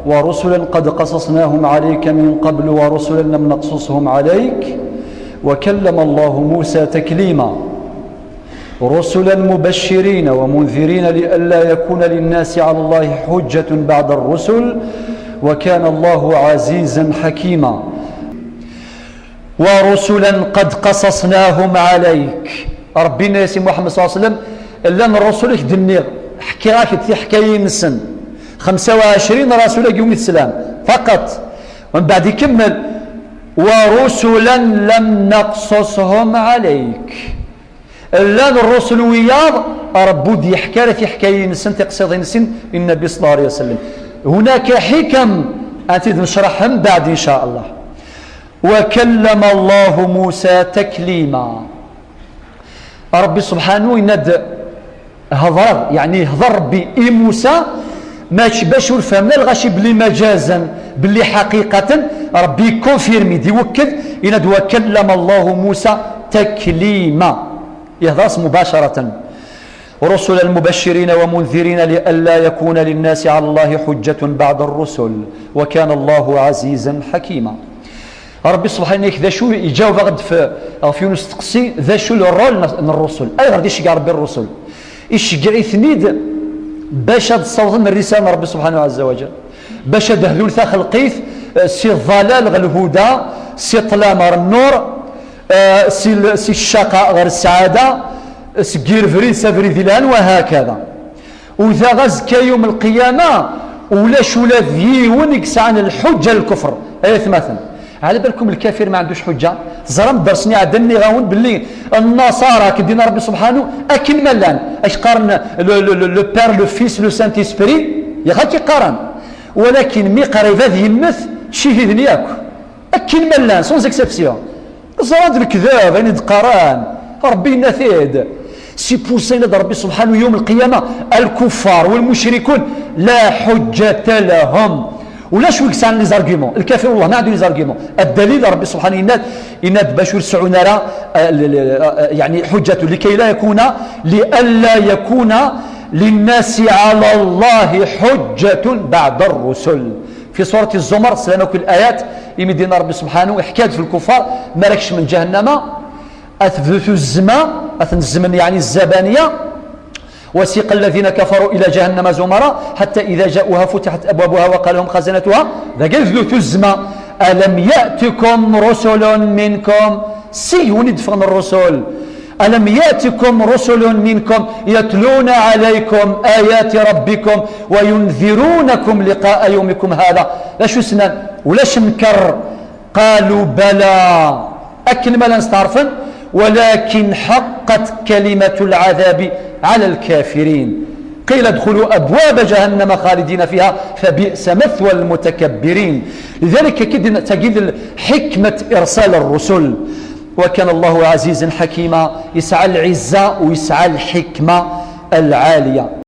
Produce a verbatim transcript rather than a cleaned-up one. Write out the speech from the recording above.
ورسلا قد قصصناهم عليك من قبل ورسلا لم نقصصهم عليك وكلم الله موسى تكليما. رسلا مبشرين ومنذرين لئلا يكون للناس على الله حجة بعد الرسل وكان الله عزيزا حكيما. ورسلا قد قصصناهم عليك. ربي النبي محمد صلى الله عليه وسلم، llan rrusul i k-d-nniɣ, ḥkiɣ-ak-d tiḥkayin-nsen. خمسة وعشرين rasul-agi umi teslam faqat. Mbeɛd ikemmel: ورسلا لم نقصصهم عليك. Llan rrusul wiyaḍ Ṛebbi ur d-yeḥka ara tiḥkayin-nsen, tiqsiḍin-nsen i Nnbi صلى الله عليه وسلم. هناك حكم ad t-id-necraḥ mbeɛd إن شاء الله. وكلم الله موسى تكليما. Ṛebbi subḥanu yenna-d: hedreɣ, yeɛni yehder Ṛebbi i Musa, mačči bac ur fehmen ara lɣaci belli مجازا, belli حقيقة, Ṛebbi يكونفيرمي, d-iwekked, yenna-d: وكلم الله موسى تكليما. Yehder-as مباشرة. رسلا مبشرين ومنذرين لئلا يكون للناس على الله حجة بعد الرسل وكان الله عزيزا حكيما. Ṛebbi subḥanu yenna-k d acu, iǧaweb-aɣ-d f-, ɣef yiwen usteqsi, d acu le rôle n, n rrusul? Ayɣer d-iceggeɛ Ṛebbi rrusul? Iceggeɛ-iten-id bac ad ssawḍen rrisala n Ṛebbi subḥanu عز وجل, bac ad hdun taxelqit, eh, si ḍḍalal ɣer lhuda, si ṭṭlam ɣer nnur, eh, si l-, si ccaqa ɣer ssaɛada, seg yirebrid s abrid yelhan, وهكذا. U daɣ azekka yum lqiyama, ulac ula d yiwen i yesɛan lḥuǧǧa n lkufr. Ay atmaten, ɛla balkum lkafir ma ɛndux ḥuǧǧa? Teẓram ddersen iɛeddan nniɣ-awen belli nnaṣara, akken d-yenna Ṛebbi subḥanu, akken ma llan, ak qqaren le, le, le, le Père, le Fils, le Saint-Esprit, yaɣ ak qqaren. Walakin mi qrib ad yemmet, ccihiden yakk. Akken ma llan, sans exception. Ẓran-d lekdeb, ayen i d-qqaren. Ṛebbi yenna-t-id. C'est pour ça yenna-d Ṛebbi subḥanu yum lqiyama: الكفار والمشركون لا حجة لهم. Ulac wi yesɛan les arguments. Lkafir, wallah, ma ɛandu les arguments. Ddalil, Ṛebbi subḥanu yenna-d, yenna-d bac ur sɛun ara, eh, l-, l-, eh, yeɛni, حجة لكي لا يكون، لئلا يكون للناس على الله حجة بعد الرسل. في سورة الزمر, teslam akk layat, imi d-yenna Ṛebbi subḥanu, iḥka-d f lkufar, mi ara kecmen ǧahennama, ad tebdu tuzzma, ad ten-zzmen, yeɛni الزبانية, وسيق الذين كفروا إلى جهنم زمرا حتى إذا جاءوها فتحت أبوابها وقال لهم خزنتها, dagi ad tebdu tuzzma: ألم يأتكم رسل منكم, si yiwen i d-ffɣen rrusul? ألم يأتكم رسل منكم يتلون عليكم آيات ربكم وينذرونكم لقاء يومكم هذا. D acu s-nnan? Ulac nker. قالوا بلى, akken ma llan steɛṛfen, ولكن حقت كلمة العذاب على الكافرين. قيل ادخلوا أبواب جهنم خالدين فيها فبئس مثوى المتكبرين. لذلك كدنا تجد حكمة إرسال الرسل. وكان الله عزيزا حكيما, yesɛa lɛizza u yesɛa lḥikma lɛaliya.